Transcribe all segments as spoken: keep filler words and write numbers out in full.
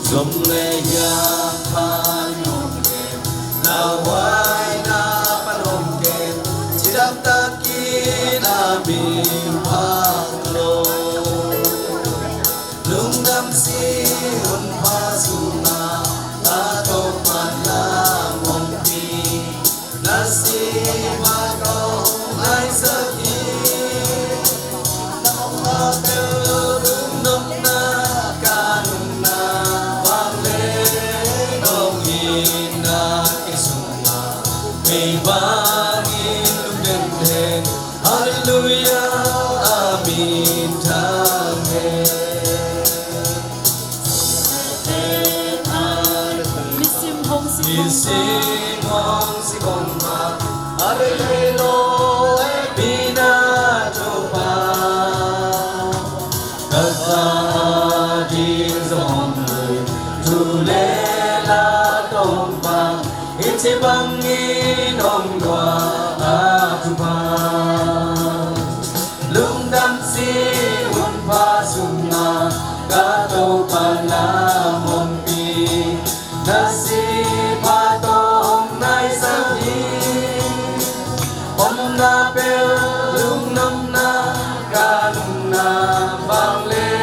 Zom le hiam pha nong kem, lauhuaina pha nong kem, cidam takin a min pha lo. Lungdam si hun pha sungah, ka Topa na hong pi. Na si pha tawh nai sak hi. Na hong a tel lungdamna ka nunna vangle, dong in na kisungah, mei bangin lungdamdam. Halleluia, amen, amen. Nisim hong si kong, nisim hong si kong ma. Halleluia, lo e pina Topa. Ka sa ding zong lui tu le la tong pa. Hih ci bangin hong dua a Topa. Lungdam si hun pha sungah, ka Topa na hong pi. Na si pha tawh hong nai sak hi. Omna pel lungdamna ka nunna vangle,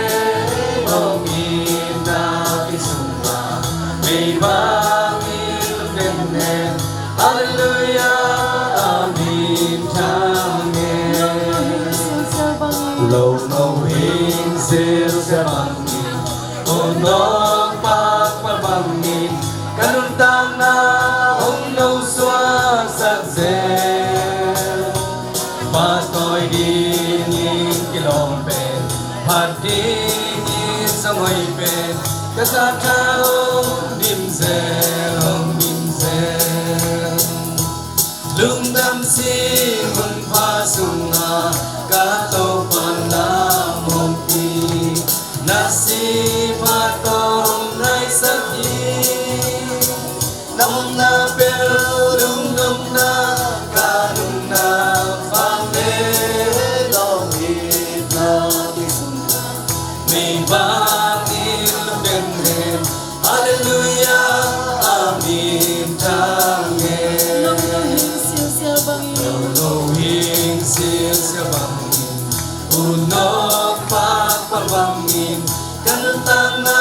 dong in na kisungah, mei bangin lungdamdam. Halleluia, amen, amen. Lo no hing sil sia bangin, hong nong pak pak bangin, ka nuntakna hong no suaksak zel. Pahtawi dingin kilawm pen, phat dingin zong hoih pen, ka sa tha hong dim zel, hong dim zel. Lungdam si hun pha sungah, ka Topa na hong pi. Na si pha tawh hong nai sak hi. Na omna pel lungdamna ka nunna vangle, dong in na kisungah, mei bangin lungdamdam. Halleluia, amen, amen. Lo no hing sil sia bangin, lo no hing sil sia bangin, hun nong pak pak bangin, ka nuntakna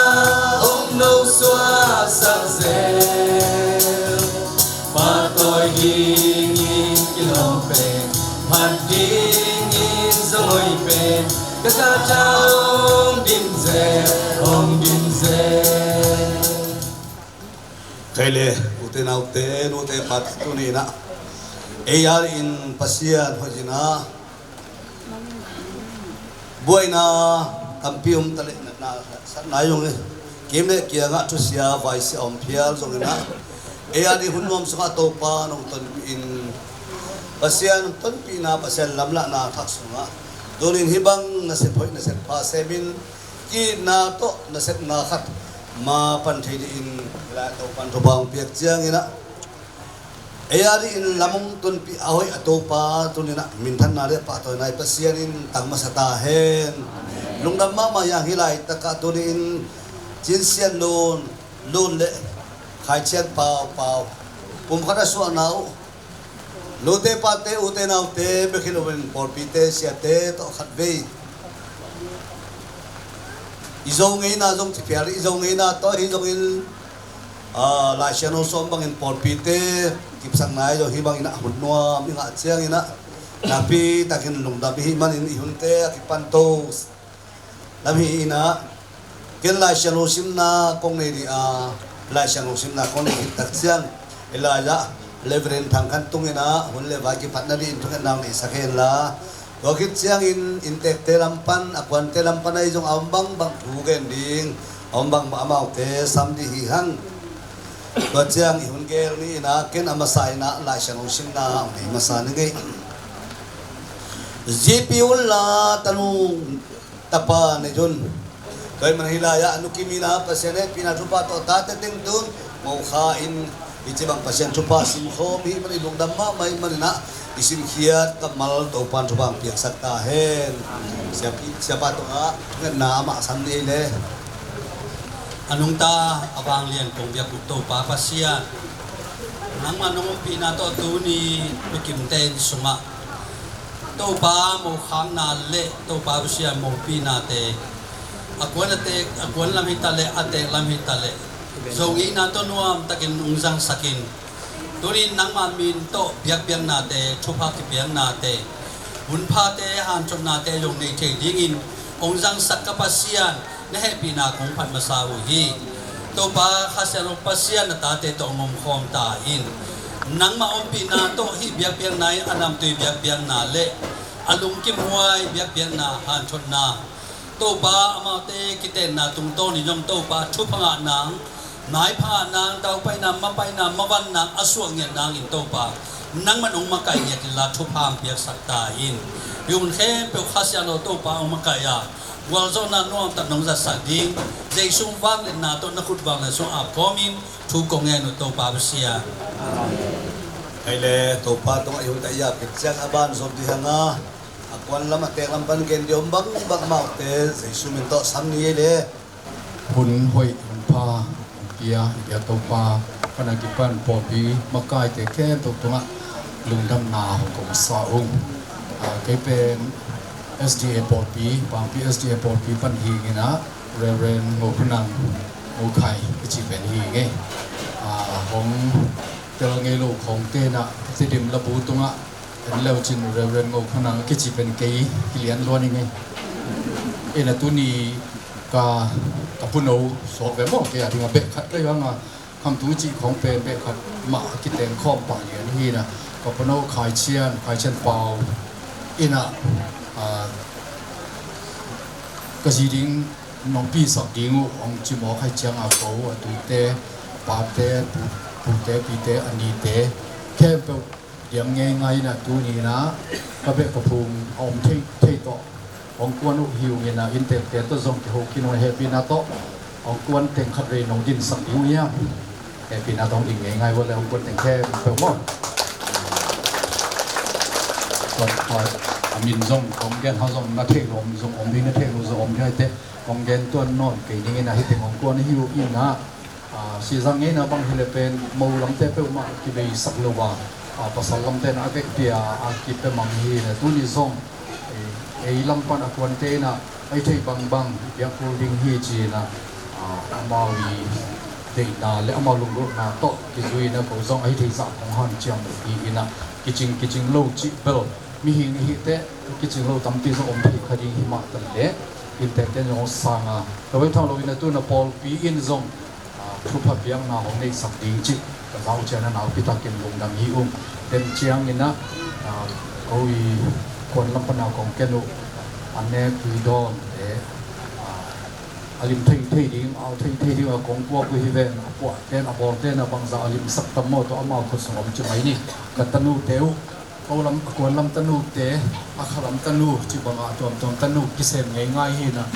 hong no suaksak zel. Pahtawi dingin kilawm pen, phat dingin zong hoih pen, ka sa tha hong dim zel, hong dim zel. Kei le, ute naute, nute pate, tuni in ah, ei adingin Pasian hoihna, buaina tampi om ta leh, na, na, satna zong hi. Kim le kiangah thusia vaisia om phial zongin ah, ei ading hun nuam sungah Topa nong tonpih in, Pasian tonpihna, Pasian lamlahna thak sungah, tuni in hih bang nasep hoih nasep pha semin, ki-itna tawh nasepna khat ma pan thei dingin, Topa'n thupha hong piak ciangin ah, ei adingin lam hong tonpih a hoih a Topa, tuni in ah minthanna le pahtawina i Pasian in tang masa ta hen. Lungdam mahmah hi hang. Hih laitakah tuni in Cin Sian Lun, Lun le Khai Cian Pau, Pau, pumkhat a suahna uh, nute pate, ute naute, bek hi loin pawlpite, siate tawh khatvei i Zo ngeina zong ci phial, i Zo ngeina tawh hi zongin, ah, Lai Siangtho sung bangin pawlpite kipsakna i zong hi bangin ah hun nuam i ngah ciangin ah, nakpi takin lungdam i hih manin i hunte a kipan to lam hi in ah, ken Lai Siangtho simna kong nei ding a, Lai Siangtho simna kong nei khit tak ciang, Elijah, Reverend Thang Khan Tung in ah hun le vai kiphatna dingin thungetna hong neisak hen la, tua khit ciangin inntekte lam pan, a kuante lam pan ahi zong a om bangbang thu gen ding, a om bangbang amaute sam ding hi hang. Tua ciang i hun gel ni in ah ken a masa in ah Laisiangtho simna hong nei masa ning ei. Zipi unla tanu tapa nei un. Tua ahih manin hih lai-ah a nukim in ah Pasian hehpihna thupha tawh tate teng tun mo kha in, hih ci bang Pasian thupha simkhawm i hih manin lungdam mahmah i hih manin ah i simkhiat kammal Topa'n thupha hong piaksak ta hen. Siapi, siapa tungah ngetna amah sam ni ei le. A nungta a vanglian kong biak uh Topa Pasian, nangmah nong ompihna tawh tuni nukimte inn sungah Topa mokhakna le Topa Pasian mopihnate, a kuan a teek, a kuan lam hi ta leh a teek lam hi ta leh, zo ngeina tawh nuamtakin hong zangsak in. Tuni nangmah min tawh biakpiaknate, thupha kipiaknate, hunphate, hanthotnate zong nei thei dingin hong zangsak ka Pasian, na hehpihna kong phat masa uh hi. Topa Kha Siangtho Pasian, na tate tawh hong omkhawm ta in. Nangmah ompihna tawh hih biakpiakna in a namtui biakpiakna le a lungkimhuai biakpiakna, hanthotna, Topa, amaute kitenna tungtawnin zong Topa, thupha ngah nang, maipha ngah nang, daupaina, mapaina, mavan nang a suah ngiat nangin Topa, nangman hong makaih ngiat inla thupha hong piaksak ta in. Hih hun khempeuh Kha Siangtho Topa hong makaih a, gualzawhna nuamtak nong zatsak ding, Jesu vangliatna tawh na khut vanglian sung ap kawmin thu kong ngen uh Topa Pasian. Ahi le Topa tungah i hun tah i ap khit ciang a ban zom dih hang a, a kuan lam a teek lam pan gen dih om bangbang amaute Jesu min tawh sam ni ei le. Hun hoih hun pha hong pia i biak Topa, pan a kipan pawlpi makaite khempeuh tungah lungdamna hong ko masa ung. Ah, kei pen S D A pawlpi, Vangpi S D A pawlpi pan hi ing in ah, Reverend Ngo Kha Nang, Ngo Khai kici pen hi ing ei. Ah, hong tel ngei lo khawngte in ah Tedim labu tungah en leu cin Reverend Ngo Kha Nang kici pen kei kilian luan ing ei. Ei na tuni ka, ka puno suak ve maw, kei a ding a beh khat ka hi hang a, Khamtung cih khawng pen beh khat mah a kiteng khawm pah lian hi in ah, ka puno Khai Cian, Khai Cian Pau in ah, ah, ka zi ding nong pisak ding uh hong cimawk ahih ciang a, ko a tute, a pate, pu-, pute, pite, a nite khempeuh diam ngeingai in ah tuni in ah ka beh ka phung a om thei, thei tawh hong kuan uh hi ung in ah, inntekte tawh zong kiho khin uh a, hehpihna tawh hong kuan teng khat vei nong dinsak ding uh hiam? Hehpihna tawh hong din ngeingai uh a le hong kuan teng khempeuh maw? Tua, tua, a min zong kong gen hang zong na theih lo zong om ding, na theih lo zong om ding, ahih teh kong gen tuan nawn kei ning in ah, hih teng hong kuan hi uh in ah, ah, sizang ngeina bang hi leh pen mo lamte peuhmah kibeisak lo a, ah, pasal lamte in ah a vekpi a, a kipia mang hi in ah, tuni zong, eh, ei lam pan a kuante in ah a hih theih bangbang biak kul ding hi ci in ah, ah, amau i deihna le amau lunggulhna tawh kizui in ah ko zong a hih theih zah kong hanciam uh hi in ah, kicing, kicing lo cih bel mihing i hih teh kicing lo tampi zong om thei kha ding hi mah ta leh, inntekte in zong sang a, tua bek tham lo in ah tu in ah pawlpi in zong, ah, thupha piakna hong neihsak ding cih ka zau ciang a, naupi takin lungdam hi ung. Ken ciangin ah, ah, ko i kuan lam pan a kong ken uh a nek tui dawnte, ah, a lim thei thei ding, au thei thei ding a kong puak uh hi ven, a puahte in, a bawlte in ah bangzah a limsak tam maw, tua amau khut sung om ci mai ni. Ka tanute uh, ko lam, a kuan lam tanute, a kha lam tanu cih bangah tuamtuam tanu kisem ngeingai hi in ah,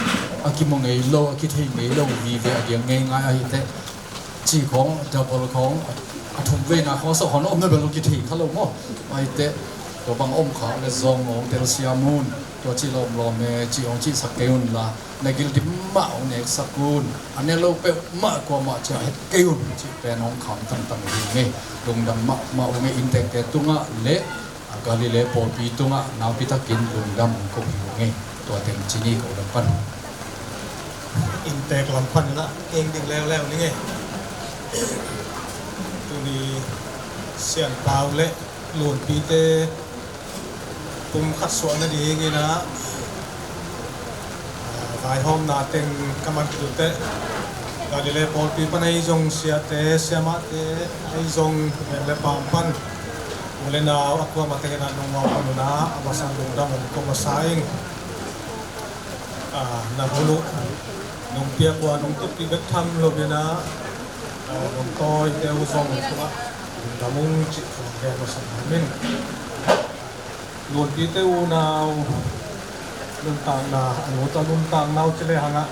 a kimu ngei lo, a kithei ngei lo vive a diang ngeingai ahih teh, ci khawng, double khawng, a thum veina khawng sawh khawng om na bel lo kithei kha lo maw? Ahih teh tua bang om kha le zong hong telsiam un, tua cih lawmlawm e cih hong cihsak kei un la, na gil dim mah hong neksak un, a ne lo peuhmah kuamah ciah het kei un cih pen hong kham tangtang uh hi ung e. Lungdam mahmah ung e, inntekte tungah le, a, Galilee pawlpi tungah naupi takin lungdam hong ko hi ung e. Tua teng ci ni ko lam pan. Inntek lam pan in ah eng ding leuleu ning e. Tuni Sian Pau le Lunpite pumkhat suah nadingin ah, ah, vaihawmna teng ka man khit uh teh, Galilee pawlpi pan ahi zong siate, siamahte ahi zong, veng le paam pan u le nau a kuamah tengin ah nong om un ah a masa lungdam hong ko masa ing. Ah, na hun uh nong piak uh a nong tutpih bek tham lo in ah, a, Lungtawite uh zong tungah lungdam ung cih thu gen masa nuam ing. Nunpite unau nuntakna, a nu tawh nuntakna uh ci le hangah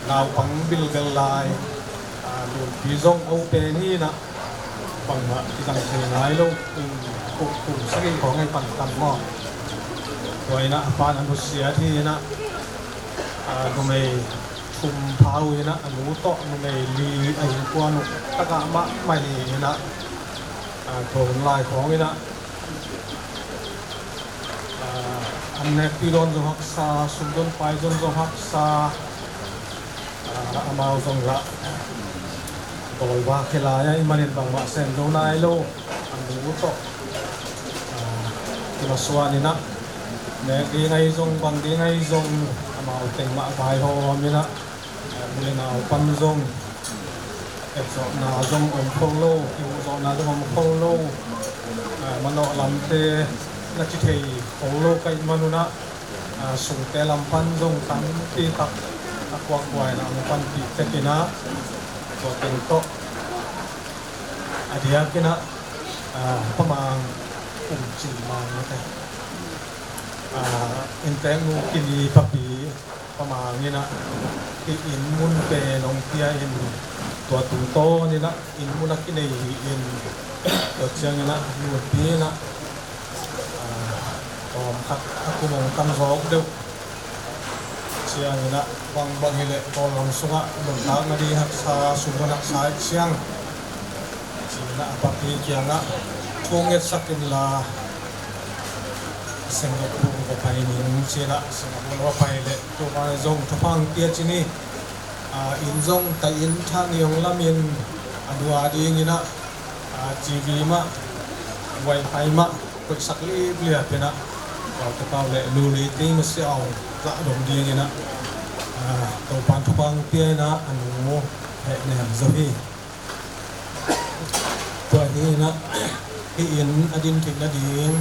naupang bilbel lai, a, nunpi zong a upen hi inah bangmah kizang thei nai lo. Kum, kum, kum sagih khawng ahi pan tam maw. Tua inah a pa'n a nusiat hi inah, a, numei thum pha uh inah a nu tawh numei li a innkuan uh takah mahmah hi inah, a, tua hun lai khawng inah, a, an nekpi dawn zong haksa, sum dawn pai dawn zong haksa, a, amau zong lah dawlva khia lai ahih manin bangmah sem zo nai lo. A nu tawh, a, kimasuan inah nek ding ahi zong bang ding ahi zong amau teng mah vaihawm inah, a, u le nau pan zong etzawhna zong om kho lo, kihuhzawhna zong om kho lo, a, manawh lamte na ci thei kho lo ka hih man un ah, a, sungte lam pan zong tampi tak a kuakua inah hong panpih tek inah, tua teng tawh a diak inah, a, Pa Mang Kum Cin Mang mate, a, innteeknu Kini papi Pa Mang inah hih inn mun pen hong pia in, tua tungtawn inah inn mun a kinei hi in, tua ciang inah nunpi inah, a, tawmkhat a kum hong tang zawk deuh ciang inah bangbang hileh Kawlgam sungah nuntakna ding haksa, sum dawn haksa ahih ciang ci inah a papi kiangah thu ngetsak inla Singapore va pai ning ci inah Singapore va pai leh tua zong thupha hong pia ci ni. A, inn zong ta in tha ni hong lamin a nu a ding inah, a, TV mah, wifi mah koihsak lipliap inah, a, Topa le Luli ti masiah hong zah dong ding inah, a, Topa'n thupha hong pia inah a nu hehnem zo hi. Tua hi inah hih inn a din theih nading,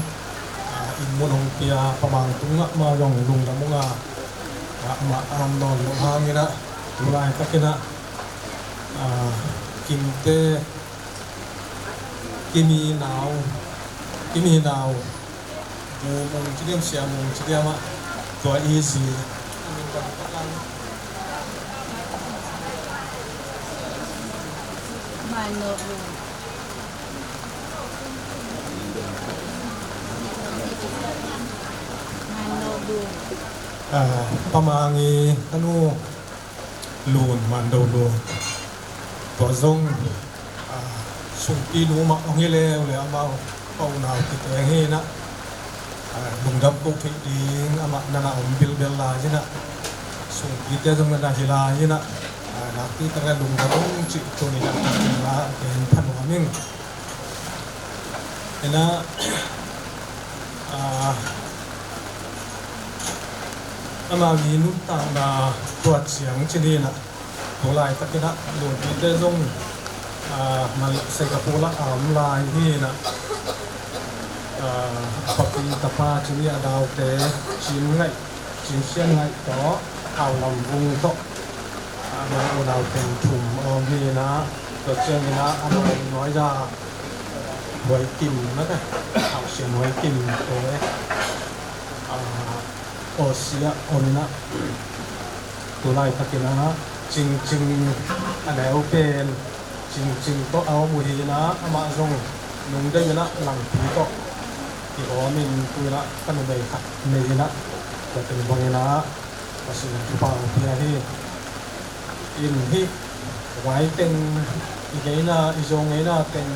a, inn mun hong pia Pa Mang tungah amau zong lungdam ung a, a, amah a om nawn loh hang inah tu laitak inah, a, Kimte, Kimi nau, Kimi nau Bu Mung ci diam, Sia Mung ci diam ah, tua i zi. Ah, Pa Mang i tanu Lun, Mando Lun. Tua zong, ah, sungpi nu mah hong hi leuleu amau, pa unau kiteng hi inah, ah, lungdam ko theih ding amah na na om bilbel lai inah, sungpite zong na na hi lai inah, ah, nakpi takin lungdam ung cih tuni inah ka gen pha nuam ing. Inah, ah, amau i nuntakna tua ciang ci ni inah, tu laitak inah nunpite zong, ah, Singapore ah a om lai hi inah, ah, papi tapa ci ni a daute Cin Ngaih, Cin Sian Ngaih tawh, Hau Lam Vung tawh, ah, amau unau teng thum a om hi inah, tua ciang inah amau nuai-a Huai Kim mate, Hau Sian Huai Kim te, ah, Aussie ah om inah, tu laitak inah Cingcing a neu pen Cingcing tawh a om uh hi inah, amah zong nung deuh inah langpi tawh kihawm in tu inah ka numei khat nei inah, tua teng bang inah Pasian thupha hong pia hi. In hih vai teng i ngeina, i Zo ngeina teng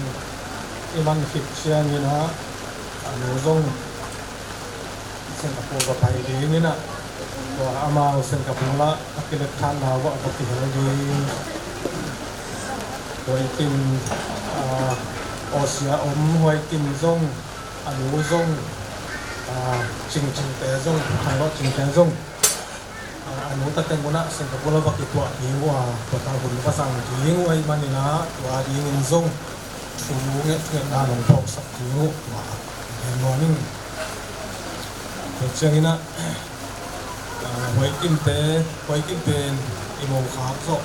i man khit ciang inah, a nu zong Singapore va pai ding inah, tua amau Singapore ah a kilet thanna uh ah va kihel ding. Huai Kim, ah, Aussie ah om Huai Kim zong, a nu zong, ah, Cingcing te zong, Thang Lawh Cing te zong, ah, a nu ta teng un ah Singapore ah va kituah ding uh a, tua ta hun va zang ding uh ahih man inah, tua dingin zong thu ngetngetna nong phawksak ding uh, tua gen nuam ing. Tua ciang inah, ah, Huai Kim te, Huai Kim pen i mo khak zawh,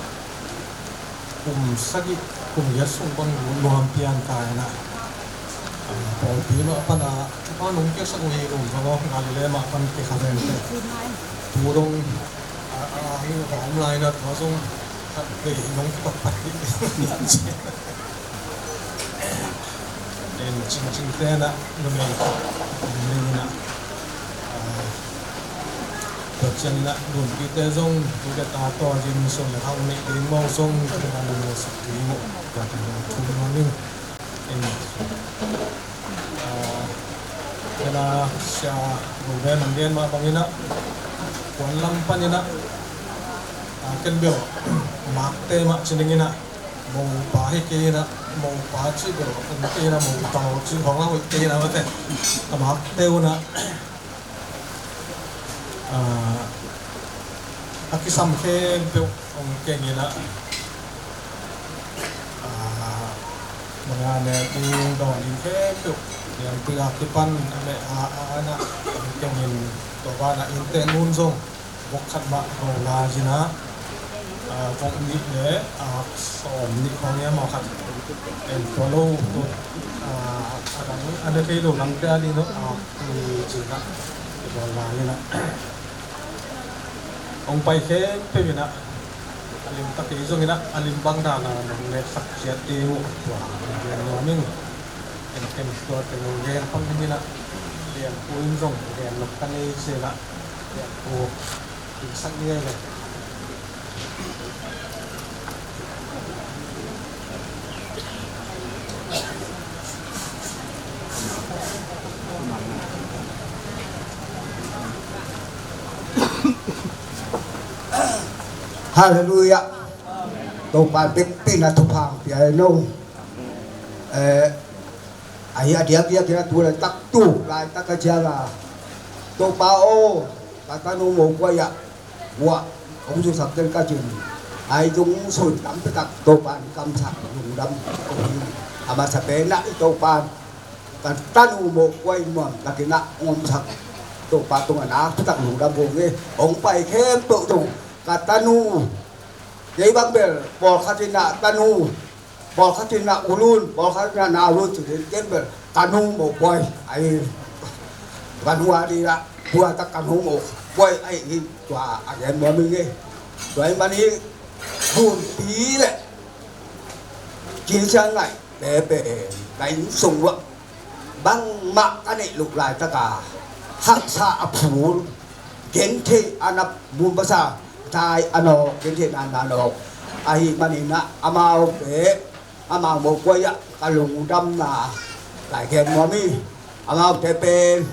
Kum sagih, kum giat sung pan nuam pian ta in ah, pawlpi mah pan a, pa nong piaksak uh hi, kum zong aw, Galilee mah pan kikha ven te. Tu dong a, a, a, a om lai na, tua zong khat vei nong kipat pat dih. En cingcing te na numei khat om ding in ah, tua ciangin ah nunpite zong tu le ta tawh zin sun le hau neih ding maw zong tu le ta nunpite zong tua ciangin ah thu nuam in. En, ah, en a sia Ruben an gen mah bangin ah kuan lam panin ah, ah, ken bel makte mah ci dingin ah, mopa hi kei in ah, mopa cih bel om kei in ah, mopa cih hong a hoih kei in ah, mate. A makte un ah, ah, a kisam khempeuh hong keng in ah, ah, manga ne ding dawn ding khempeuh, niangpui a kipan a meh a, a, a na hong keng in, tua banah innte nun zong vok khat mah hong la zin ah, ah, vok nih le, ah, sawm nih hong ia maw khat. En tua lo, ah, a dang a ne thei lo lamte a ding lo, ah, ni zin ah hong la in ah, hong pai khempeuh in ah, a lim ta kei zongin ah, a lim bang dan a nong neksak ciat ding uh tua hong gen nuam ing. En ken tua teng hong gen pang ding in ah, lianpu in zong gen nop ka nei ciang ah, lianpu. Halleluiah. Topa bekpi na thupha pia hen aw. Eh, ahi a diakdiak in a tu laitak tu laitak a ciang a, Topa aw, ka tanu mokuai ah, buah hong zusak den ka cin. Ai zong soi tampi tak Topa in kamsak lungdam ko hi. A masa pen ah i Topa ka tanu mokuai nuam takin ah hong omsak, Topa tungah nakpi tak lungdam ko hi. Hong pai khempeuh zong ka tanu, kei bang bel pawlkhat in ah tanu, pawlkhat in ah u lun, pawlkhat in ah nau lun ci ding, ken bel ka nu mokuai ahi. Ka nu a ding ah tua tak ka nu mokuai ahi hi. Tua a gen nuam ing ei. Tua ahih manin Gunpi le Cin Sian Ngaih te pen ka inn sung uah bangmah ka neih loh laitak a haksa a phul, gentheih a na mun pasa, dai a nawk, gentheihna na nawk. Ahih manin ah amaute, amau mokuai ah ka lungdamna ka gen nuam hi. Amaute pen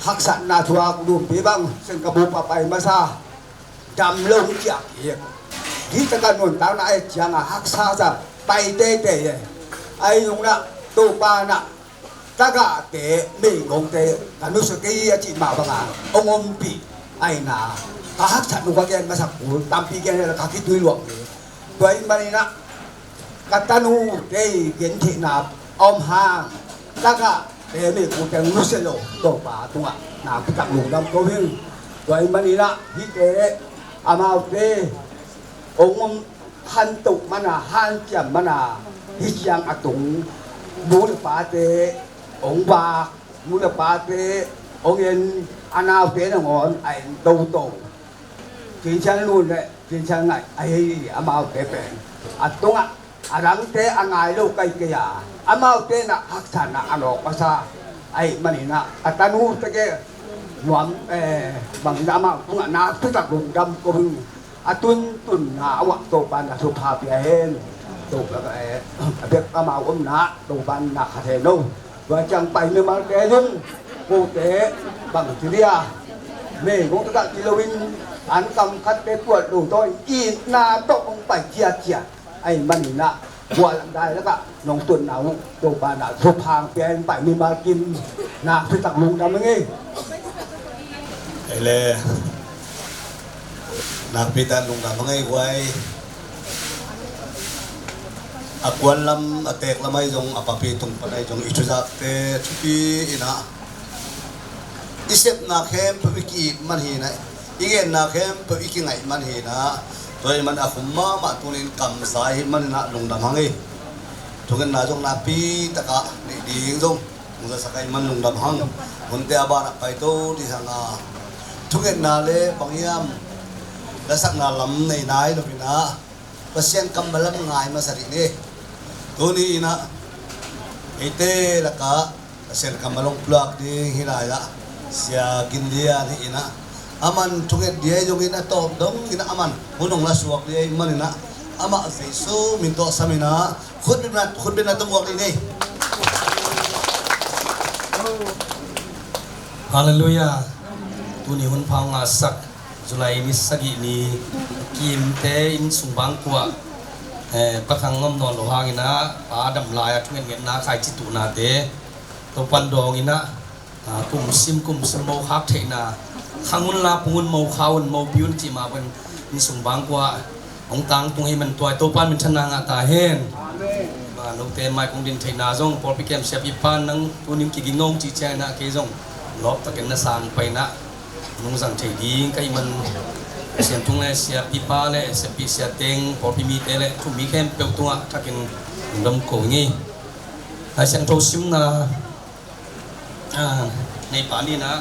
haksatna thuak, Gunpi bang Singapore pai masa dam lo hong ciah kik. Hih tak a nuntakna a et ciang a haksa sa pai teitei e. Ahi zongin ah Topa in ah tagahte, meigongte ka nusia kei hi a cih mah bang a hong ompih. Ahi na, ka haksat uh ka gen masak kul, tampi gen hi a, ka kitui luak hi. Tua ahih manin ah ka tanute i gentheihna a om hang, tagahte, meigongte nusia lo, Topa tungah nakpi tak lungdam ko hi. Tua ahih manin ah hihte, amaute hong om, hantoh man a, hanciam man a, hih ciang a tung nu le pate hong vak, nu le pate hong en, a naute nangawn a en toto. Cin Sian Lun le Cin Sian Ngaih ahi, amaute pen a tungah a dangte a ngai lo ka hi kei a, amaute in ah haksatna a nawk masa. Ahih manin ah ka tanu tawh nuam, eh, bangin ah amau tungah nakpi tak lungdam ko hi. A tuntunna uah Topa in na thupha pia hen. Topa, eh, a bek amau omna Topa in na khat hen aw. Tua ciang pai mimalte zong, kote bang ci dia, meigong taktak ci loin, an kam khatte tuat lo tawh itna tawh hong pai ciatciat. Ahih manin ah guah lam dai lakah nong tunna uh Topa in na thupha pia hen. Pai mimal kim, nakpi tak lungdam ing ei. Ei le, nakpi tak lungdam ing ei guai. A kuan lam, a teek lam ahi zong, a papi tung pan ahi zong, i thuzakte thupi in ah, i sepna khempeuh i ki-it man hi in ah, i genna khempeuh i kingaih man hi in ah, Tua ahih man a khum mahmah tunin kamsa ahih manin ah lungdam hang hi. Thungetna zong nakpi takah neih ding zong hong zasak ahih man lungdam hang. Hunte a banah paito dih hang a, thungetna le bang hiam lasakna lam nei nai lo in ah Pasian kammal lam ngai masa dih ni. Tuni in ah eite lakah Pasian kammal hong pulak ding hi lai ah Sia Gin Lian hi in ah, aman thunget dih ahi zongin a tawp dongin ah aman hun hong la suak dih ahih manin ah amah Jesu min tawh sam in ah khutbetna, khutbetna tawh guak dih ni. Halleluiah. Tuni hun pha hong ngahsak July ni sagih ni kimte inn sung bangkua, eh, Pa Thang om nawn lo hangin ah, pa dam lai-a thungetngetna khaici tuhnate Topan dawngin ah, ah, kumsim kumsim mo khak theihna, khang un la pung un, mo kha un, mo pi un cih mah bangin inn sung bangkua hong tangtung ahih man tua Topan minthanna ngah ta hen. Amen. Ma note mai kong din theihna zong pawlpi kem siapipa nang tunin kiging nong cih ciangin ah kei zong lawptakin na sang pai in ah nung zang thei ding ka hih man Pasian tung le siapipa le siapi siateng pawlpi mite le thu mi khempeuh tungah thakin lungdam ko ing ei. Lai Siangtho simna, ah, nei pah ni in ah.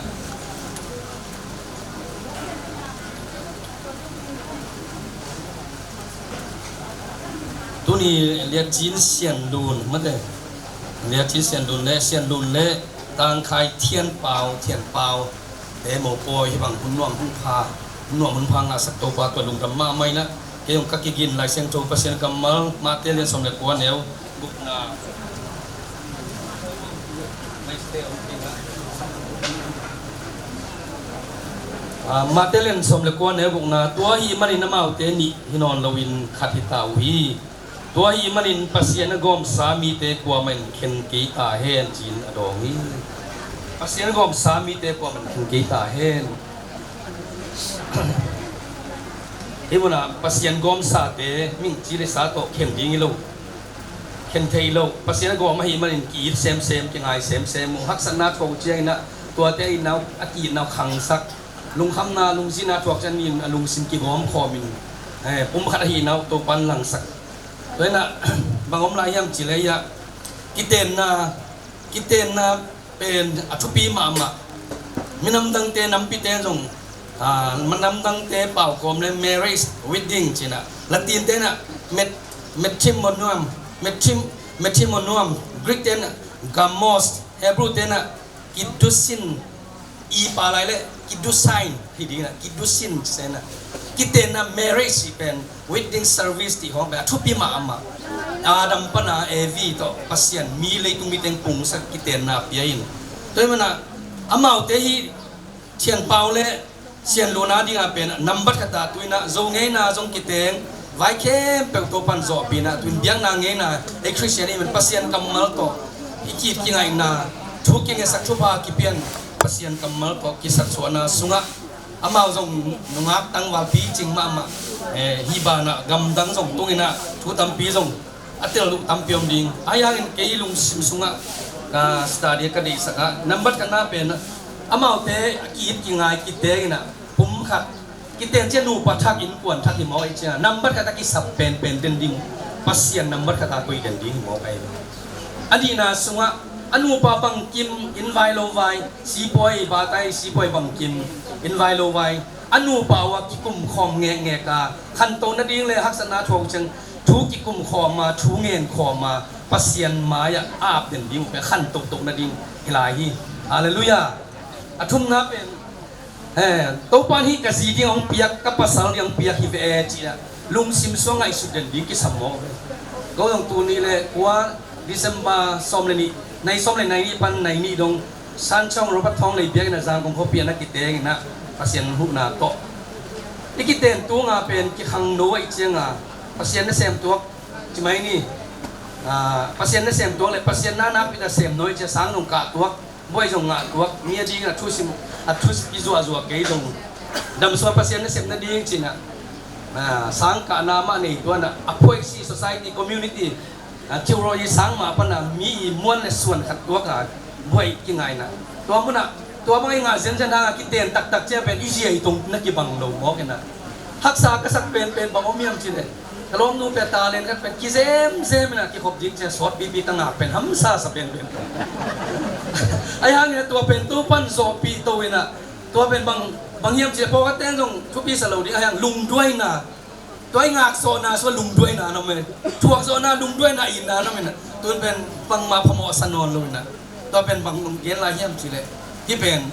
Tuni Liancin Sian Lun, mate. Liancin Sian Lun le, Sian Lun le Tangkhai Thian Pau, Thian Pau te mopawi hih bang hun nuam hun pha, hun nuam hun pha ngahsak Topa tua lungdam mahmah in ah, kei zong ka kigin Lai Siangtho Pasian kammal, Mate lian sawm le kua neu gukna. Ah, Mate lian sawm le kua neu gukna, tua ahih manin amaute nih hi nawn loin khat hi ta uh hi. Tua ahih manin Pasian a gawmsa mite kuamah in khen kei ta hen, ci-in a dawng hi. Pasian a gawmsa mite kuamah in khen kei ta hen. Hih munah Pasian gawmsate mihing ci le sa tawh khen ding hi lo. Khen thei lo. Pasian a gawm ahih manin ki-it semsem, kingai semsem uh. Haksatna thuak uh ciangin ah tuate a itna uh, a ki-itna uh khangsak. Lungkhamna, lungzinna thuak ciangin a lungsim kigawm khawmin, eh, pumkhat ahihna uh Topan langsak. Tua in ah, bang om lai hiam cih leh ah, kitenna, kitenna pen a thupi mahmah. Minam dangte, nampite zong, ah, minam dangte pau kawm le marriage, wedding ci-in ah, Latin te in ah met-, matrimonium, matrim-, matrimonium, Greek te in ah gamos, Hebrew te in ah kiddushin, i pa lai le kiddushain hi ding in ah, kiddushin ci-in ah, kitenna marriage pen, wedding service cih khawng pen a thupi mahmah. Adam pan a Evi tawh Pasian mi, leitung mi teng pungsak kitenna pia in. Tua ahih manin ah amaute hih Thian Pau le Sian Lun a dingin pen nambat khat ah tu-in ah Zo ngeina zong kiteng, vai khempeuh Topan zawhpih in ah tu-in biakna ngeina, ei Khristian i hih manin Pasian kammal tawh i ki-it kingaihna, thu kingetsak thupha kipian Pasian kammal tawh kisaksuahna sungah amau zong nungak tangval picing mahmah, eh, hih banah gamdang zong tung in ah thu tampi zong a tel uh tampi om ding. Ahi hangin kei lungsim sungah ka study ka deihsak ah nambat khatna pen amaute a ki-it kingai kiteng in ah pumkhat, kiteng ciang nupa thak, innkuan thak hi mawk ahih ciangin nambat khat a kisap penpen den ding, Pasian nambat khat a koih den ding hi mawk ahi. A nihna sungah a nupa bangkim inn vai lo vai, sipuai, batai sipuai bangkim inn vai lo vai, a nupa uh a kikum khawm ngekngek a, khanto nading le haksatna thuak uh ciang thu kikum khawm a, thu ngen khawm a, Pasian mai-ah a ap den ding uh pen khantohtoh nading hi lai hi. Halleluiah. A thumna pen, eh, Topan hih ka zi ding hong piak, ka pasal ding hong piak hi ve e, ci-a lungsim sungah ngaihsut den ding kisam mawk ve. Ko zong tuni le kua December sawm le nih, nai sawm le nai nih pan nai nih dong San Chong Robert Thawng Lei biakinn ah Zangkong khuapi ah na kiteng in ah Pasian huhna tawh i kiten tung a pen kikhangno ahih ciangin Pasian nasem tuak ci mai ni. Ah, Pasian nasem tuak le Pasian na nakpi tak sem nawn ahih ciangin sang zong kah tuak, buai zong ngah tuak, mi a dingin a thusim, a thusim i zuahzuah kei zong damsung ah Pasian nasem nading ci-in ah, ah, sang kahna mah nei tuan ah, a phuaisi society, community, ah, theology sang mah pan ah mi i muan le suan khat tuak a buai kingaihna. Tua mun ah tua bang i ngah zenzen hang a kiten taktak ciang pen i zia i tong na kibang lo mawk in ah, Haksa ka sak penpen bang om hiam cih leh, ka lawmnu pen talent khat pen kizemzem in a kikhop ding ciang sawt pipi ka ngak pen hamsa sa penpen. Ahi hangin a tua pen Topa'n zawhpih to in a, tua pen bang, bang hiam cih leh pawlkhat teng zong thupi sa lo ding, ahi hang lungduaina, tua i ngak zawhna sung lungduaina na om e. Thuak zawhna, lungduaina, itna na om in a, tun pen bangmah phamawh sa nawn lo in a, tua pen bang gen lai hiam cih leh, hih pen,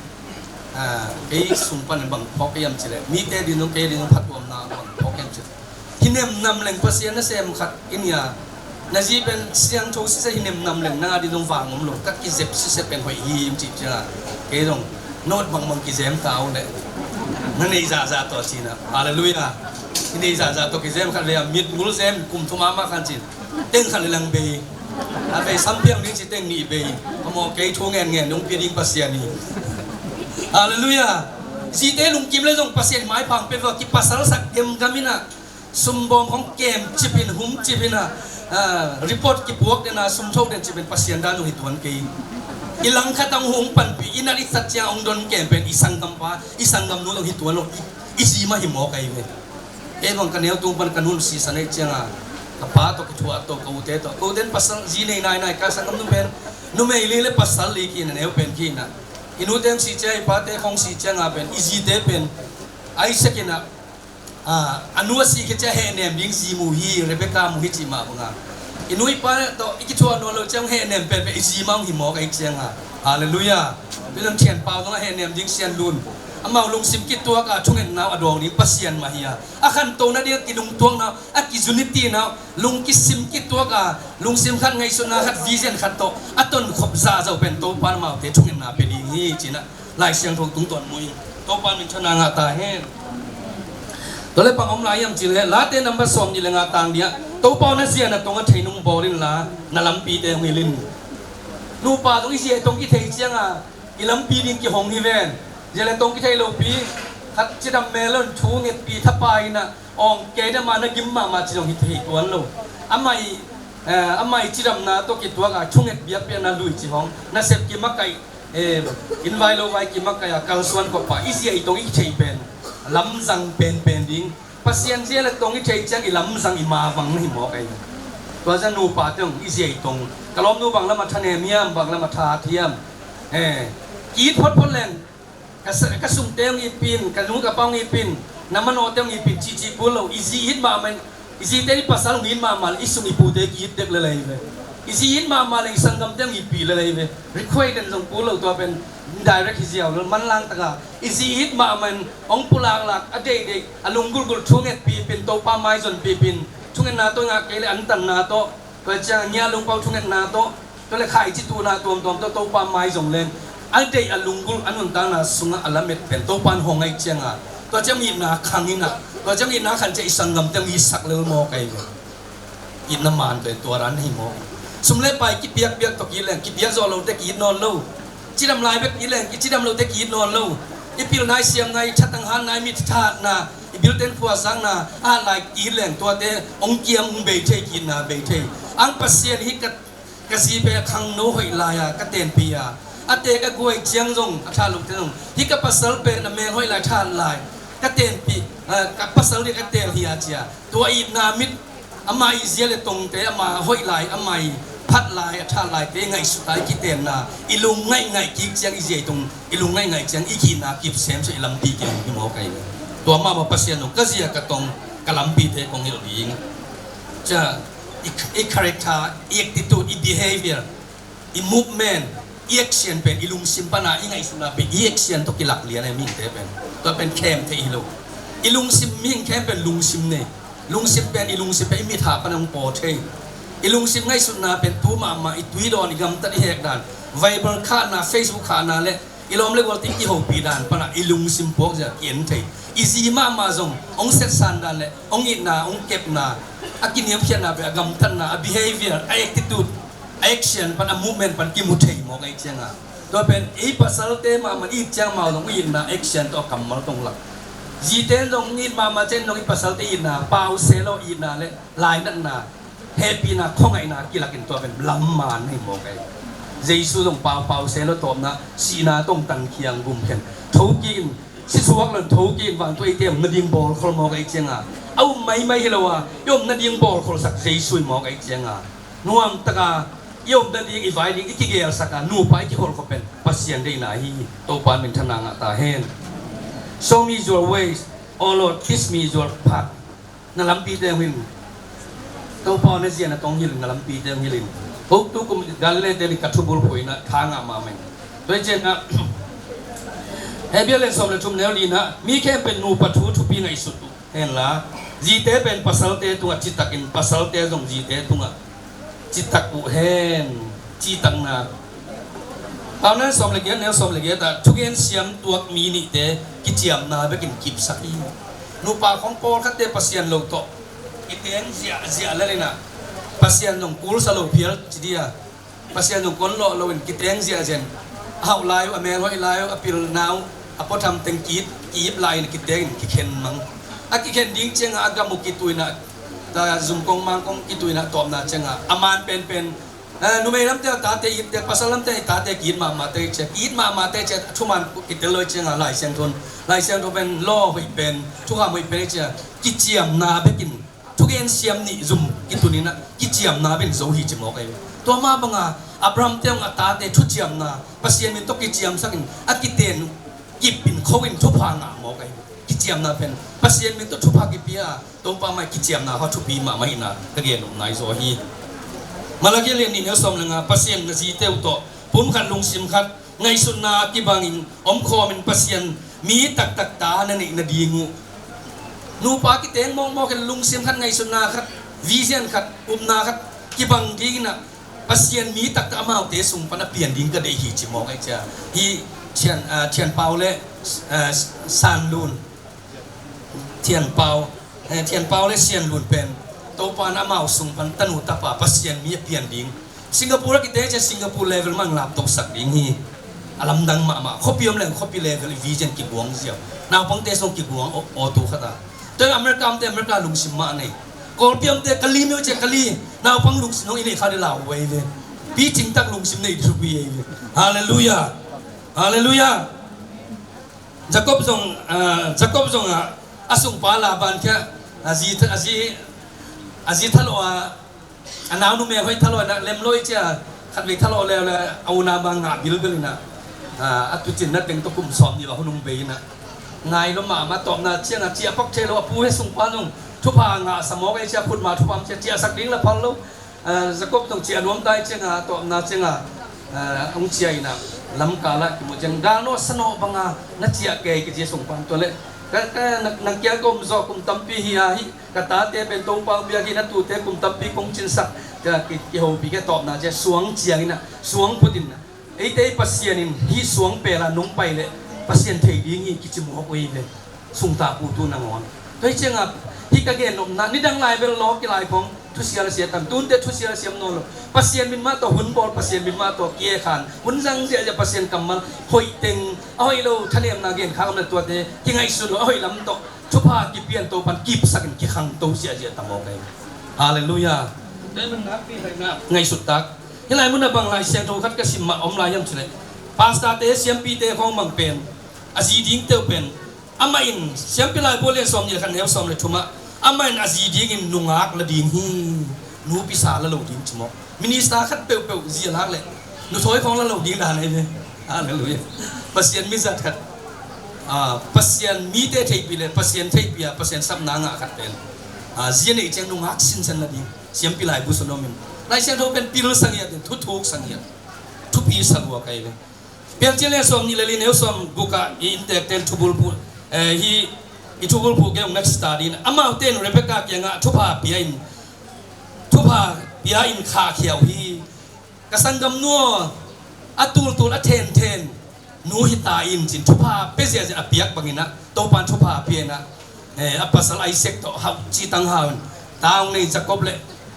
ah, kei sung pan bang phawk hiam cih leh, mite ding zong kei ding zong phattuamna bang phawk hiam cih leh, hi nem nam leng Pasian nasem khat i hi a, na zi pen siangtho siseh hi nem nam leng nang a ding zong vang om lo, ka kizep siseh pen hoih hi cih ciang a, kei zong note bangbang kizem ta uh leh, na neih zahzah tawh ci in a. Halleluiah. I neih zahzah tawh kizem khat ve a, mit ngul zem kum thum a mah khan cin, teng khat le lang bei. A bei sampiang ding ci teng nih bei. Phamawh kei, thu ngenngen hong pia ding Pasian hi. Halleluiah. Zite lungkim le zong Pasian maipha hong pia ve, kipasalsak gemgam in a, sumbawm hong kem cip in, hum cip in a, ah, report kipuak den a, sum tho den cip in Pasian dan zong hi tuan kei. I langkhat a hong panpih, i nat i sat ciang hong don kem pen i sanggampa, i sanggamnu zong hi tuan lo, i, i zi mah hi mawk ahi ve. Kei bang ka neu tung pan ka nu'n sisan ahih ciang a, ka pa tawh kithuah to, ka ute tawh. Ka ute in pasal zi nei nainai, ka sanggamnu pen numei li le pasal li ki in a, neu pen ki in a. I nute hong sih ciang, i pate khawng sih ciang a pen, i zite pen Isaac in a, a, a nu a sih khit ciang hehnem ding zi mu hi, Rebecca mu hi cih mah bang a. I nu i pa tawh i kithuah nawn loh ciang hehnem penpen i zi mah hong hi mawk ahih ciang a. Halleluiah. Tun zong Thian Pau zong a hehnem ding Sian Lun. Amau lungsim kituak a thungetna uh a dawng ding Pasian mah hi a. A khanto nading a kinungtuakna uh, a ki-unity na uh, lung kisim kituak a, lungsim khat, ngaihsutna khat, vision khat tawh a tonkhop zahzah uh pen Topa'n amaute thungetna pia ding hi ci in a, Lai Siangtho tungtawn mu ing. Topa'n minthanna ngah ta hen. Tua leh bang om lai hiam cih leh, Late number sawmnih le nga tang nih ah, Topa aw, na zia na tong a thei nung bawl inla, na lampite hong hilh in. Nupa zong i zia i tong kithei ciang a, i lampi ding kihong hi ven. Zia le tong kithei lopi, khat cidam mel lo in thu ngetpih thapai in a, awng kei dam a na gim mahmah ci zong hi thei tuan lo. Amah i, eh, amah i cidamna tawh kituak a thunget biakpiakna lui ci hong, nasep kimakaih, eh, inn vai lo vai kimakaih a kalsuan khop a, i zia i tong i theih pen lamzang penpen ding. Pasian zia le tong i theih ciang i lamzang, i mavang na hi mawk ahi. Tua ciang nupate zong i zia i tong, ka lawmnu bang lam a thanem hiam, bang lam a tha thiam, eh, ki-it photphot leng, ka sa-, ka sungte hong itpih in, ka nu ka pa hong itpih in, na manawhte hong itpih in, cihcih kul lo. I zi it mahmah in, i zite i pasal hong it mahmah leh, i sung i pute ki-it dek lel ahi ve. I zi it mahmah leh, i sanggamte hong itpih lel ahi ve. Request den zong kul lo, tua pen direct hi ziau lo, manlang tak a. I zi it mahmah in, hong pulaklak, a deihdeih, a lunggulhgulh thungetpih pih in, Topa maizonpih pih in, thungetna tawh ngah kei leh antanna tawh, tua ciang a ngiat lungpau thungetna tawh, tua leh khaici tuhna tuamtuam tawh Topa maizong leng, a deih a lunggulh a nuntakna sungah a lamet pen Topa in hong ahih ciang a, tua ciang itna khang in a, tua ciang itna khang ciang i sanggamte hong itsak lel mawk ahi ve. Itna man pen tua dan hi mawk. Sum le pai kipiakpiak tawh ki-it leng, kipiak zawh lote ki-it nawn lo. Cidam lai bek ki-it leng, kicidam lote ki-it nawn lo. I pilna, i siamna, i thatang hatna, i mit thatna, i bilte in khuazakna, a hat lai ki-it leng, tuate hong kiam, hong bei thei, ki-itna bei thei. Ang Pasian, hih ka, ka zi pen a khangno hoih lai-a ka tenpih a, a teek a guai ciang zong, a tha lote zong, hih ka pasal pen a mel hoih lai, tha lai ka tenpih, eh, ka pasal ding ka teel hi a ci a, tua itna mit, ama i zia le tongte, ama hoih lai, ama i phat lai, a tha laite i ngaihsut a, i kitenna, i lungngaih ngaih kik ciang i zia i tong, i lungngaih ngaih ciang i ki-itna kip semsem, i lampi kihong hi mawk ahi ve. Tua mahmah Pasian zong ka zia ka tong, ka lampite kong hilh ding. Cia, i, i character, i attitude, i behavior, i movement, i action pen i lungsim pan a, i ngaihsutna pen i action tawh kilak lian ahi, mihingte pen. Tua pen khem thei hi lo. I lungsim, mihing khem pen lungsim nei. Lungsim pen, i lungsim pen i mitha pan a hong paw thei. I lungsim ngaihsutna pen tu mahmah, i tui dawn, i gamtat, i hek dan, Viber khahna, Facebook khahna le i lawm le gualte i kihopih dan pan a i lungsim puak zia ki-en thei. I zi mahmah zong hong setsan dan le hong itna, hong kepna, a kiniamkhiatna pen, a gamtatna, a behavior, a attitude, a action pan, a movement pan kimu thei mawk ahih ciang a, tua pen ei pasalte mahmah i it ciang amau zong i itna action tawh a kammal tawh hong lak. Zite in zong i it mahmah ciang zong i pasalte itna, pause lo itna le lainatna, hehpihna, khuangaihna kilak in, tua pen lam man hi mawk ahi. Jesu zong pau, pause lo tawpna, sihna tawh hong tankhiang gumkhen. Thokik in, Sisuak lon tho kik vang tua eite om nading bawlkhol mawk ahi cianga, a um maimai hi lo a, i om nading bawlkholsak Jesu hi mawk ahi cianga, nuamtaka i om nading, i vai ding i kigelsak a, nupa i kiholkhop pen Pasian deihna hi. Topa minthanna ngah ta hen. Show me your ways, O Lord, teach me your path. Na lampite hong hilh in. Topa aw, na zia na tong hilh in, na lampite hong hilh in. Huk tu kum Galilee te ni ka thubul phuina tha ngah mahmah in. Tua hi ciangah Hebrew lian sawm le thum neu lina, mi khempeuh nupa thu thupi ngaihsut uh henla, zite pen pasalte tungah citakin, pasalte zong zite tungah citak uh hen, citakna. Paunak sawm le giat, neu sawm le giat ah, thugen siam tuak mi nihte kiciamna bekin kipsak hi. Nupa khong pawlkhatte Pasian lo tawh kiteng ziahziah lel inah, Pasian zong kulsa lo phial ci dia, Pasian zong kon lawh loin kiteng ziahziah in, a hauh lai uh, a mel hoih lai uh, a pilna uh, a puatham teng ki-ip, ki-ip lai in kiteng in kikhen mang. A kikhen ding ciangah a gam uh kituinah, ta zumkong mangkong kituinah tawpna ciangah a man penpen, eh, numei lamte a tate it te, pasal lamte a tate ki-it mahmah te ciah, ki-it mahmah te ciah, thuman kitel lo ciangah Lai Siangtho, Lai Siangtho pen law hoih pen, thukham hoih pen ciah, kiciamna bekin, thugen siam nih zum kituninah kiciamna bekin zo hi ci mawk ahi. Tua mah banga Abraham te hong a tate thuciamna, Pasian min tawh kiciamsakin a kiten kipin khoin thupha ngah mawk ahi. Kiciamna pen Pasian min tawh thupha kipia, Topa mai kiciamna kha thupi mahmah hina ka gen nop nai zaw hi. Malaki lian nih neu sawm le nga, Pasian na zite uh tawh pumkhat lungsim khat ngaihsutna kibangin omkhawmin Pasian mi taktak ta na neih nading uh. Nupa kiteng mawkmawkin lungsim khat, ngaihsutna khat, vision khat, upna khat kibang dinginah Pasian mi taktak amaute sung pan a pian ding ka deih hi ci mawk ahi cia. Hi Thian, ah, Thian Pau le, ah, San Lun. Thian Pau, eh, Thian Pau le Sian Lun pen Topa in amau sung pan tanu tapa Pasian mi a pian ding. Singapore a kite cia Singapore level mang laptop sak ding hi. A lamdang mahmah. Khuapi om leng khuapi level i vision kiguang ziau. Naupangte sung kiguang aw, aw tu khata. Tua America omte America lungsim mah nei. Kawlpi omte Kali myo cia Kali. Naupang lungsim nong i nei kha di lau wei ve. Pi cingtak lungsim nei di thupi ei ve. Halleluiah. Halleluiah. Jacob zong, ah, Jacob zong ah, a sungpa Laban kia, a zi, a zi, a zi thalawh a, a nau numei hoih thalawh na lem lo i cia, khatvei thalawh leuleu, a unau bang ngah bilbil ina, ah, a tucin na teng tawh kum sawm nih va hun hong bei ina. Ngai lo mahmah tawpna ciangah ciah pak thei lo, a pu he sungpa zong thupha ngah sa mawk ei cia, khutma thupha cia, ciahsak ding la phal lo. Ah, Jacob tong ciah nuam tai cianga, tawpna cianga, ah, hong ciah ina, lamkala kimu ciang, galnawh sanawh banga na ciah kei kici sungpan tua le. Ka, ka, na, na kiang ka um zawh kum tampi hi a hi, ka tate pen Topa hong piak hi, na tute kum tampi kong cinsak, ka ki, kihopih kei tawpna cia, suang ciang ina, suang put ina. Eite i Pasian in hih suang pela nong pai leh Pasian thei ding hi kici mawk uh hi ve. Sungtah putu nangawn. Tua hi ciangah hih ka gen nopna, nidang lai bel lawk i lai khong thusia la sia tam. Tunte thusia la siam nawn lo. Pasian min mah tawh hun bawl, Pasian min mah tawh kiekhan, hun zang ziahziah, Pasian kammal hoih teng, a hoih lo thanemna gen khak om le tuate kingaihsun lo, a hoih lam tawh thupha kipian, Topan kipsakin kikhangto ziahziah tam aw kei. Halleluiah. Ngaihsut tak. Hih lai munah bang Lai Siangtho khat ka sim mah om lai hiam cileh, pastorte, siampite khawng bang pen, a zi dingte uh pen, amah in, Siampi Laibu lian sawm nih le khat, neu sawm le thumah, amah in a zi dingin nungak la ding hi. Nupisa la lo ding ci mawk. Minister khat peuhpeuh zi a lak leh nuthawi khawng la lo ding dan ahi ve. Halleluiah. Pasian mizat khat, ah, Pasian mite theihpih le Pasian theihpih a Pasian sapna ngah khat pen, ah, zi a neih ciang nungak sinsen la ding. Siampi Laibu sun om in, Lai Siangtho pen pil sangiat in, thuthuk sangiat, thupi salua kai ve. Piancil lian sawm nih le li, neu sawm gukah i inntekten thubulphuh, eh, hi i thubulphuh kei hong nak study in, amaute in Rebecca kiangah thupha pia in, thupha pia in khahkhia uh hi. Ka sanggamnu aw, a tultul a thenthen nu hi ta in cin, thupha pia ziahziah a piak banginah Topan thupha pia inah, eh, a pasal Isaac tawh hauh cih tang hau in, ta hong nei Jacob le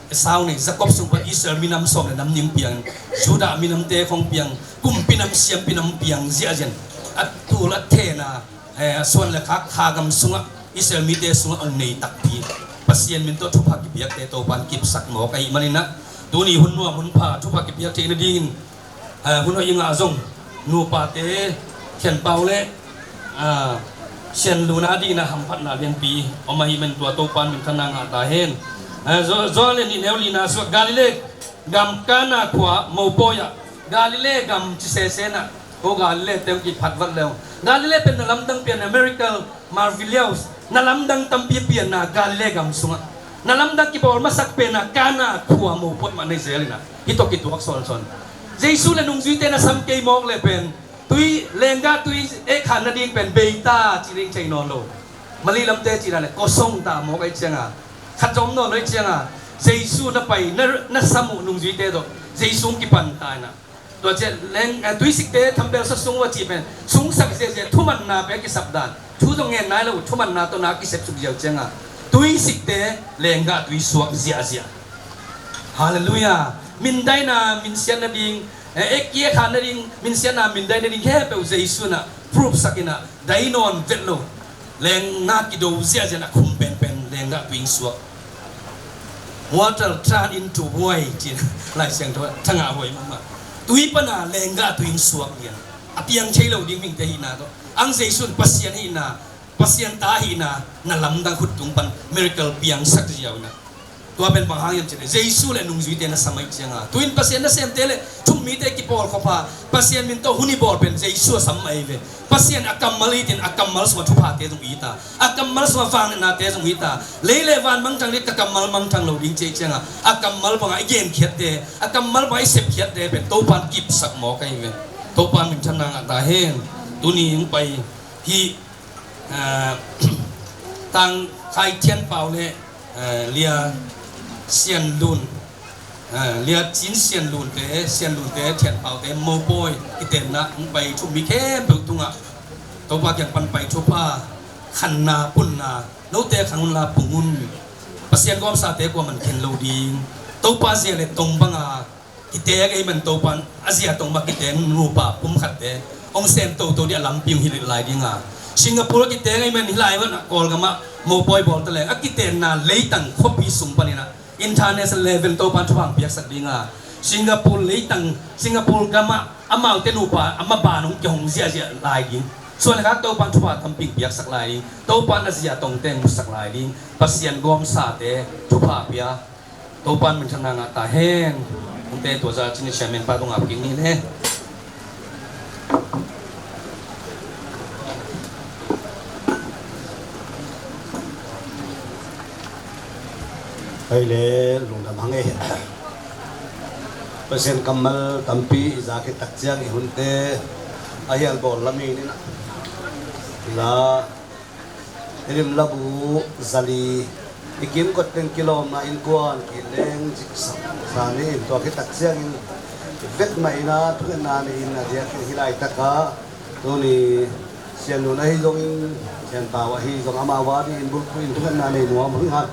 Esau nei, Jacob sung pan Israel minam sawm le nam nih piang, Judah minamte khong piang, kumpi nam siampi nam piang ziahziah in, a tul a thena, eh, a suan le khak kha gam sungah, Israel mite sungah hong nei takpi. Pasian min tawh thupha kipiakte Topan kipsak mawk ahih maninah, tuni hun nuam hun pha thupha kipiak theih nadingin, eh, hun hoih i ngah zong, nupate, Thian Pau le, ah, Sian Lun a dingin ah hamphatna lianpi om ahih manin tua Topa'n minthanna ngah ta hen. Eh, Zo-, Johan lian nih neu lina sungah Galilee gam Kana khua mopawi ah, Galilee gam ci sese in ah, ko Galilee teng kiphat vat le uh. Galilee pen na lamdang pian, miracle, marvellous, na lamdang tampi pianna Galilee gam sungah, na lamdang kibawl masak penna Kana khua mopawi mah na hi zel in ah, hih tawh kituak sawnsawn. Jesu le nungzuite na sam kei mawk le pen, tui, lenggah tui eh khan nading pen bei ta ci ding thei nawn lo. Malay lamte cih dan le kosong ta mawk ahih ciangin, khat zong om nawn lo ahih ciangin, Jesu na pai, na, na sam uh nungzuite tawh Jesu hong kipan ta in ah. Tua ciang leng, eh, tuisikte thambelsa sung uh a cih pen, sungsak ziahziah thumanna pen a kisap dan. Thu zong ngen nai lo uh, thumanna tawh na kisep suk ziau ciangin, tuisikte lenggah tui suak ziahziah. Halleluiah. Mindaina, minsiatna ding, eh, eh, kiekha nading, minsiatna, mindaina ding khempeuh Jesu in ah proof sak in ah, dai nawn vet lo. Lenggah kido ziahziah in ah khum penpen lenggah tui hong suak. Water turn into wine, ci-in Lai Siangtho ah thangah huai mahmah. Tui pan ah lenggah tui hong suak lian. A piang thei lo ding mihingte hihna tawh, ang Jesu in Pasian hihna, Pasian ta hihna na lamdang, khut tung pan miracle piangsak ziau in ah. Tua pen bang hang hiam cih leh Jesu le nungzuite na sam ahih ciangin, tu-in Pasian nasemte le thummite kipawlkhop a, Pasian min tawh hun i bawl pen Jesu a sam mah ahi ve. Pasian a kammal hi-in, a kammal sungah thuphate zong it a, a kammal sungah vangliatnate zong it a, lei le van mangthang ding, ka kammal mangthang lo ding ci ahih ciangin, a kammal bangah i genkhiatte, a kammal bangah i sepkhiatte pen Topa'n kipsak mawk ahi ve. Topa'n minthanna ngah ta hen. Tuni hong pai hih, ah, Tang Khai Thian Pau le, ah, Lia Sian Lun, ah, Lia Cin Sian Lunte, Sian Lunte, Thian Paute mopawi kitenna hong pai thummi khempeuh tungah Topa kiang pan pai thupha, khanna, punna, note khang un la pung un. Pasian gawmsate kuaman khen lo ding. Topa zia le tong banga kiteek ahih man Topa'n a zia tong bang kiteek nupa pumkhatte hong sem toto ding a lampi hong hilh lai ding a. Singapore a kiteek ahih man hih lai vanah Kawlgam ah mopawi bawl ta leng a kitenna leitang khuapi sung panin ah international level Topa'n thupha hong piaksak ding a. Singapore leitang, Singapore gam ah amaute nupa a maban hong kihong ziahziah lai ding. Suan le khak Topa'n thupha tampi hong piaksak lai ding. Topa'n a zia tongte hong musak lai ding. Pasian gawmsate thupha pia. Topa'n minthanna ngah ta hen. Hong te tua za cin i chairman pa tungah kik ni le. Hei le, lungdam hang e. Pasian kammal tampi i za khit tak ciang i hunte a hial bawl lamin in ah, la Limlabu zali i kimkot teng kilawmna innkuan kileng ziksak sa ni. Tua khit tak ciangin vek mah in ah thungetna nei in a diakin hih laitak ah tuni Sian Lun ahi zongin, Sian Pau ahi zong amau a dingin bulphuh in thungetna nei nuam hang.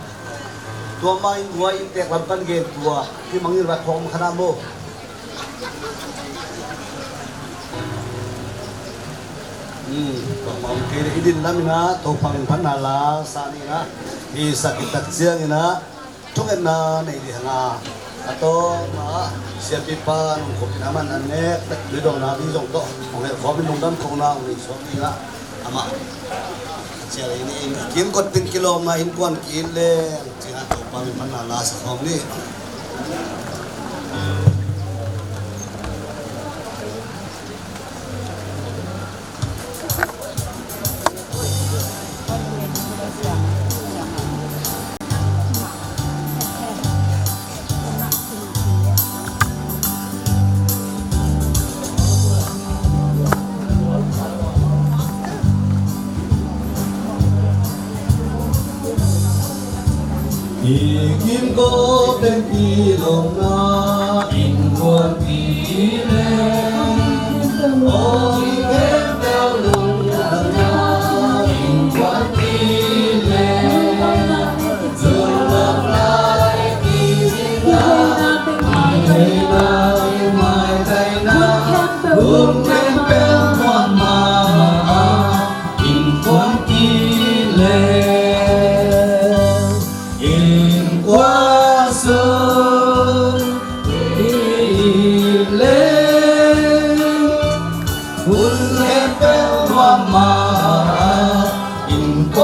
Tua mah in hua inntek lam pan gen tua hih mangin rak khawm kha na maw? Hmm, tua mah kei le i din lam in ah Topa min phatna la sa ni in ah, i sa khit tak ciangin ah thungetna nei ding hang a. A tawpna siampipa nungkhopin a man an nek bek, luidawngna ding zong tawh hong helh khawmin lungdam khawmna hong nei suak ding ah, amah cial ei ni in, kimkot teng kilawmna innkuan ki-it leng ci-in ah Topa min phatna la sa khawm ni. I kimkot teng kilawmna innkuan ki-it leng, aw i khempeuh lungdamna innkuan ki-it leng, lungdam lai kizikna, maitheina, maitaina, hun khempeuh muanmah a innkuan ki-it leng. Innkuan sung i leng, hun khempeuh muanmah a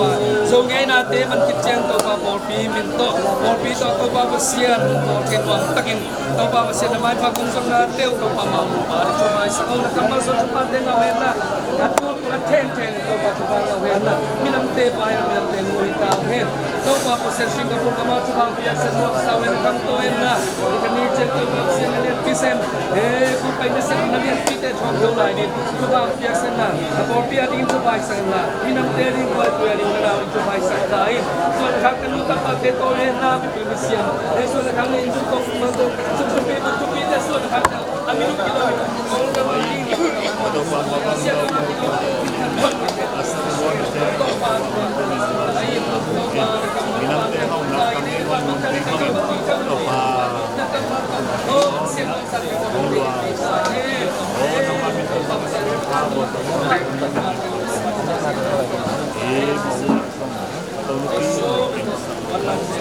Topa. Zo ngeinate man khit ciang Topa pawlpi min tawh, pawlpi tawh Topa Pasian, tawh khen nuam takin Topa Pasian na maipha kong zong na teu Topa mau Topa, na thupha sa ko na kammal zong thupha te ngau hen na. Na thu na theng theng Topa thupha ngau hen na. Minamte pai a minamte mu hi ta hen. Topa Pasian Singapore kama thupha piaksan nuam sa hen na khang to hen na. Ka ni ciang Topa Pasian na lian pi sem. He, kong pai na sem na lian pi te thawm to lai ding. Thupha piaksan na. A pawlpi a ding thupha i sang na. Minamte ding koi pui a ding na dau thupha i sang ta in. Suan khak ka nu ka pa te to hen na. Pi pi siam. He, suan khak na in suk kong suk suk pi pi suk pi te suan khak na.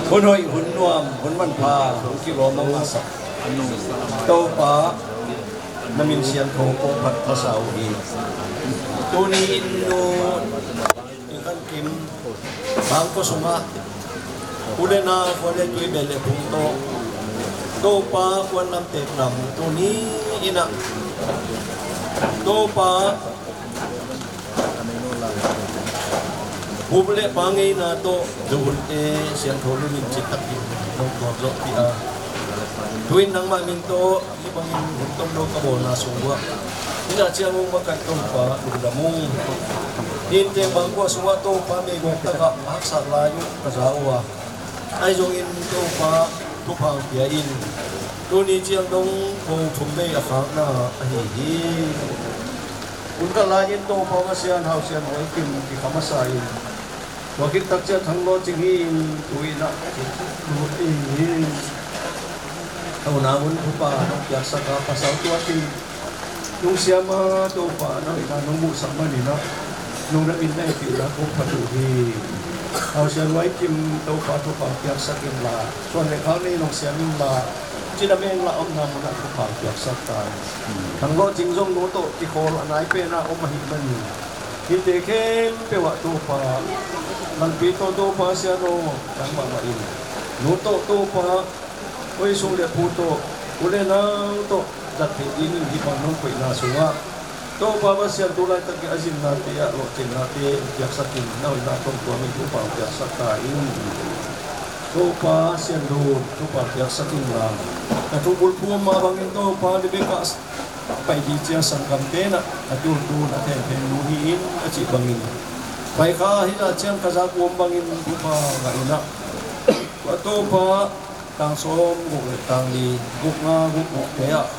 Hun hoih, hun nuam, hun manpha, hun kilawm a masa. Topa, na min siangtho kong phat masa uh hi. Tuni in nu Ing Khan Kim, Bangkok sungah u le nau, khua le tui, beh le phung tawh Topa kuan lam tek lam tuni in ah Topa bup le pa ngeina tawh zuhunte siangtho lungin cik takin nong tuak zawhpih a, tu-in nangmah min tawh hih bangin hun tomno ka bawlna sung uah hih ciang ung makai Topa lungdam ung. Hih innte Bangkok sungah Topa meigong takah a haksa lai uh ka za uh a, ahi zongin Topa thupha pia in. Tuni ciang dong bawng thum vei a khakna ahi hi. Hun kal lai-in Topa Pasian Hau Sian Huai Kim kikham a sa in tua khit tak ciang Thang Law Cing hi in tu-in ah lut in hi. Thauna hun thupha nong piaksak a pasal tua tin lungsiam a Topa na hoihna nong muhsak manin ah nong na min na hehpihna kong phat uh hi. Hau Sian Huai Kim Topa thupha piaksak inla suan le khak nei nong siam inla cina meng lah omna munah thupha piaksak ta in. Thang Law Cing zong no tawh kikhawl a nai pen ah om ahih manin hihte khempeuh ah Topa Lampi tawh Topa Sian aw, nang mahmah in. Nu tawh Topa, koi sung le pu tawh, u le nau tawh, zat theih dingin hih bang nong koihna sungah Topa Pasian, tu laitakin a zinnate ah lawhcingnate piaksak in, na hoihna tawh tuamin thupha piaksak ta in. Topa Sian dun, thupha piaksak in la. Na thu bulphuh mah bangin Topa, Rebekah pai ding ciang sanggamte in ah, a tultu na thempeng nu hi in a cih bangin, pai kha hi a ciang ka zak uam bangin thupha ngah in ah, tua Topa, tang sawm guk le tang li, guk nga, guk guk te ah,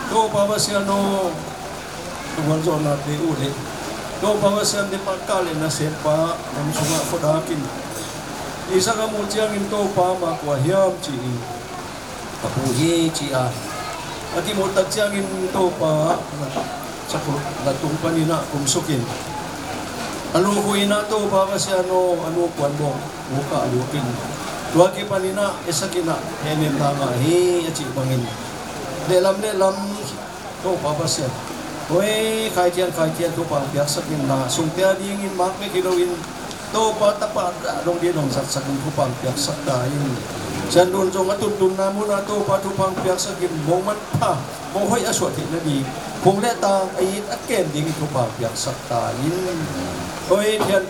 Topa Pasian aw, ka gualzawhnate uh le Topa Pasian, department le nasempa, nam sungah khuadakin Isak a muh ciangin Topa, ma kua hiam ci-in, ka pu hi ci-a a kimuh tak ciangin Topa, sakhua na tung panin ah kumsukin, a lukhu in ah Topa Pasian aw, a lukuan bawng, lukah lukin, tua kipanin ah Isak in ah hehnemna ngah hi a cih bangin, lehlam lehlam Topa Pasian, hoi khaithian khaithian thupha piaksak in la, sungte a dingin mak bek hi loin Topa, tapa dah dong dih dong zatsak in thupha piaksak ta in. Sian dun zong a tuntunna munah Topa thupha piaksak in, mong manpha, mong hoih a suah theih nading, phung le tang a it a kem dingin thupha piaksak ta in. Hoi thian,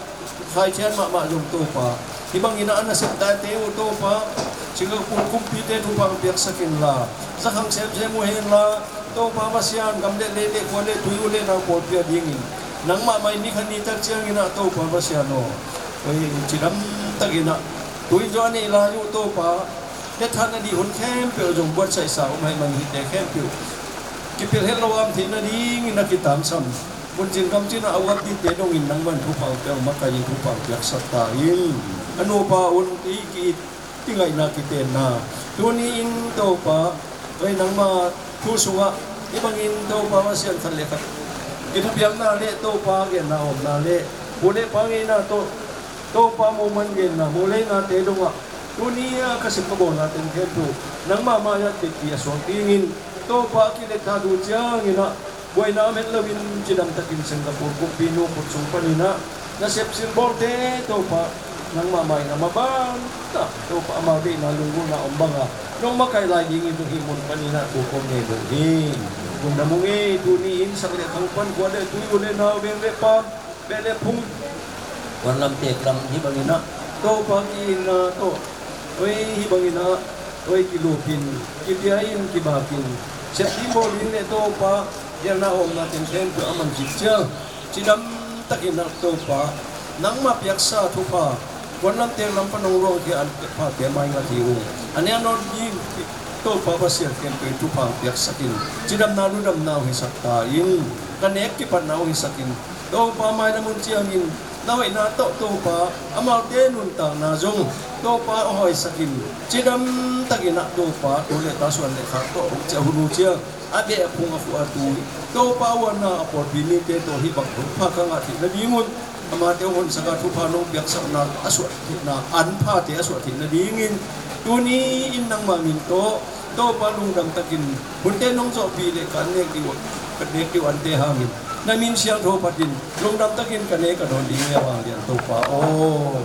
khaithian mahmah zong Topa, hih bangin ah a nasepdate uh Topa, Singapore kumpite thupha piaksak in la, zakhang semsem uh hen la, Topa Pasian, gam le lei le khua le tui, u le nau pawlpi a dingin nang mahmah in ni khat ni tak ciangin ah Topa Pasian aw, hoi cidam takin ah, tu-in zong a neih lai uh Topa, pia thak nading hun khempeuh zong buatsaihsa om ahih manin hihte khempeuh kipelh het lo a om theih nadingin a kitangsam, muncin gamcin ah a uap dingte dongin nangman thupha pia, makaih in thupha piaksak ta in. A nupa un i ki-it, kingaihna, kitenna, tuni-in Topa, hoi nangma thu sungah hih bangin Topa Pasian, khat le khat kithupiakna le Topa genna omna le pu le pa ngeina tawh Topa moment genna, muleihnate dongah tuni a ka sep ka bawlna teng khempeuh nangmah mai-ah teci a suak dingin, Topa, a kilet thak uh ciangin ah buaina om het loin cidam takin Singapore kumpi nu khut sung panin ah nasep silbawlte Topa, nangmah mai-in a maban ah Topa, amau deihna lunggulhna om banga nong makaih lai dingin hong hih mun panin ah thu kong ngen uh hi. Lungdam ung ei, tuni-in sak le khang pan, khua le tui, u le nau, veng le pam, beh le phung, vanlam teek lam hih bangin ah Topa ki-itna tawh, hoi hih bangin ah, hoi kilupin, kipia-in, kibakin, sep ding bawl ding le Topa, gelna omna teng khempeuh a man khit ciang cidam takin ah Topa, nangmah piaksa thupha, vanlam teek lam pan hong luangkhia an phate mai ngat hi ung. A nek nawn ding Topa Pasian khempeuh in thupha piaksak in, cidamna ludamna hong hisak ta in. Ka nek kipatna hong hisak in, Topa, mailam hun ciangin na hoihna tawh Topa, amaute nuntakna zong Topa hong hoihsak in, cidam takin ah Topa, tu le ta, suan le khak tawh hong ciah hun uh ciang, a beh a phung, a khua a tui, Topa, huanna a pawlpi mite tawh hih bang thupha ka ngah theih nadingun, amate hong honsak a thupha nong piaksakna a suah theihna, an phate a suah theih nadingin, tuni-in nangmah min tawh Topa, lungdam takin hunte nong zawhpih leh ka an nek ding uh, ka nek ding uh ante hangin, na min siangtho phatin lungdam takin ka nek ka dawn ding hi a, vanglian Topa aw.